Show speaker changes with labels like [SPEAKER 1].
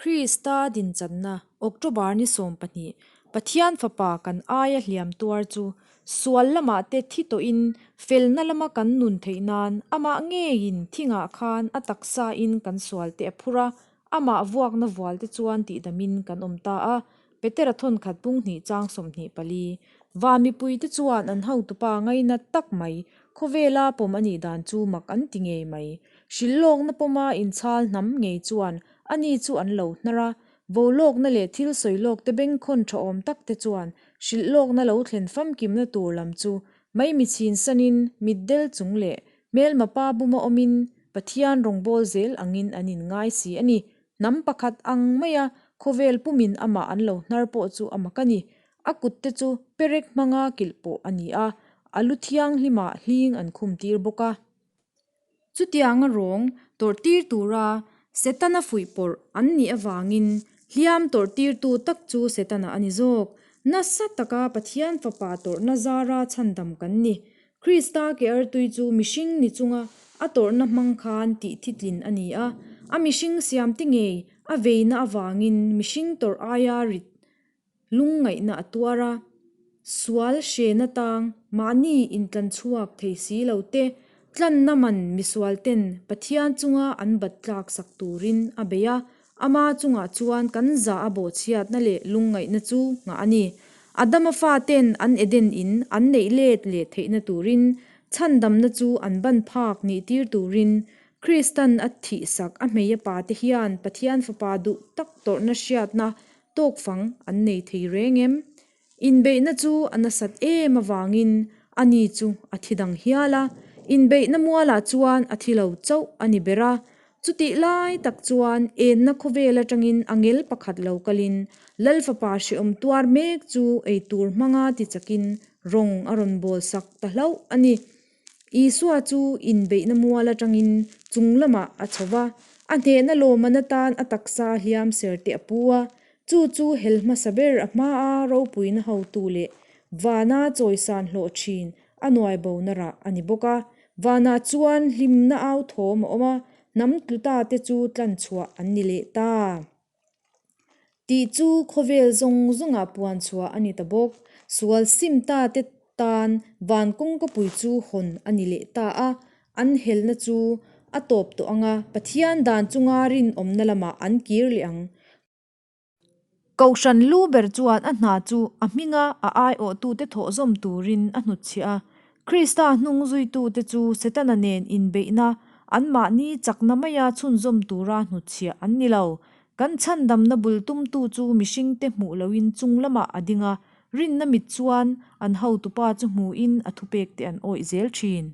[SPEAKER 1] Krista dinchanna, October ni 12, Pathian Fapa kan aia hliam tuar chu sual lamah te thi tawhin felna lama kan nun theih nan amah ngeiin thingah khan a taksain kan sual te a phur a, amah vuakna vual te chuan tihdamin kan awm ta a, Petera thawnkhat pung hnih chang 24. Van mipuite chuan an hotupa ngaina tak mai, khawvela pawm a nih dan chu mak an ti ngei mai. Hrilhlawkna pawma inchhal hnam ngei chuan ani chu an lo hnar a, volawkna leh thil sawilawkte bengkhawn tha awm takte chuan hrilhlawkna lo thlen famkimna tur lam chu maimichhin sanin mitdel chung leh hmelma pa buma awmin Pathian rawngbâwl zel angin an inngai si a ni. Hnam pakhat ang maia khawvel pumin amah an lo hnar pawh chu a mak a ni. A kutte chu perek hmanga kilh pawh a ni a, a lu thianghlimah hling an khum tir bawk a. Chutianga rawng tawrh tir tura Setana fuih pawrh an nih avangin hliam tawrh tirtu tak chu Setana a ni zawk. Nasa taka Pathian Fapa tawrhna zara chhandam kan ni. Krista ke artui chu mihring ni chunga a tawrhna hmang khan tih thitlin a ni a. A mihring siamte ngei a veina avangin mihring tawrh aia rit Lungngaihna a tuar a, sual hrena tang mahni intlan chhuak thei si lo te, tlanna man misual ten Pathian chunga an bat tlak sak turin a bei a, ama chungah chuan kan za a bawhchhiatna leh lungngaihna chu nghah a ni. Adama fa ten an Eden in an neih let leh theihna turin chhandamna chu an ban phak nih tir turin Kristan a thihsak a hmei a pa te hian Pathian fapa duh tak tawrhna hriatna Tawkfang an nei thei reng em? Inbeihna chu a nasat em avangin ani chu a thi dang hial a, inbeihna mualah chuan a thi lo chauh a ni ber a. Chutih lai tak chuan enna khawvel atangin a ngel pakhat lo kalin Lal fapa hrehawm tuar mek chu eitur hmanga tichakin rawng a rawn bawl sak ta hlauh a ni. Isua chu inbeihna mual atangin chung lamah a chho va, a hnehna lawmman atan a taksa hliam ser te a pu a, chu chu hel hmasa ber a hmaa ropuina hotu leh vana chawisan hlawh thin a nuai bona rah a ni bawk a. Vanah chuan hlimna au thawm a awm a, hnam tluta te chu tlanchhuah an ni leh ta. Tih chu khawvel zawng zawngah puan chhuah a ni ta bawk. Sual sim ta te tan van kawngkapui chu hawn a ni leh ta a, an helna chu a tawp tawh ang a, Pathian dan chunga rinawmna lamah an kir leh ang. Kohhran lu ber chuan a hna chu a hminga a aiawhtute thawh zawm turin a hnutchhiah a, Krista hnung zuitute chu Setana nen inbeihna anmahni chakna maia chhunzawm tura hnutchhiah an ni lo. Kan chhandamna bul tumtu chu mihringte hmuh loin chung lamah a ding a, rinna mit chuan an hotupa chu hmuin a thupekte an awih zel thin.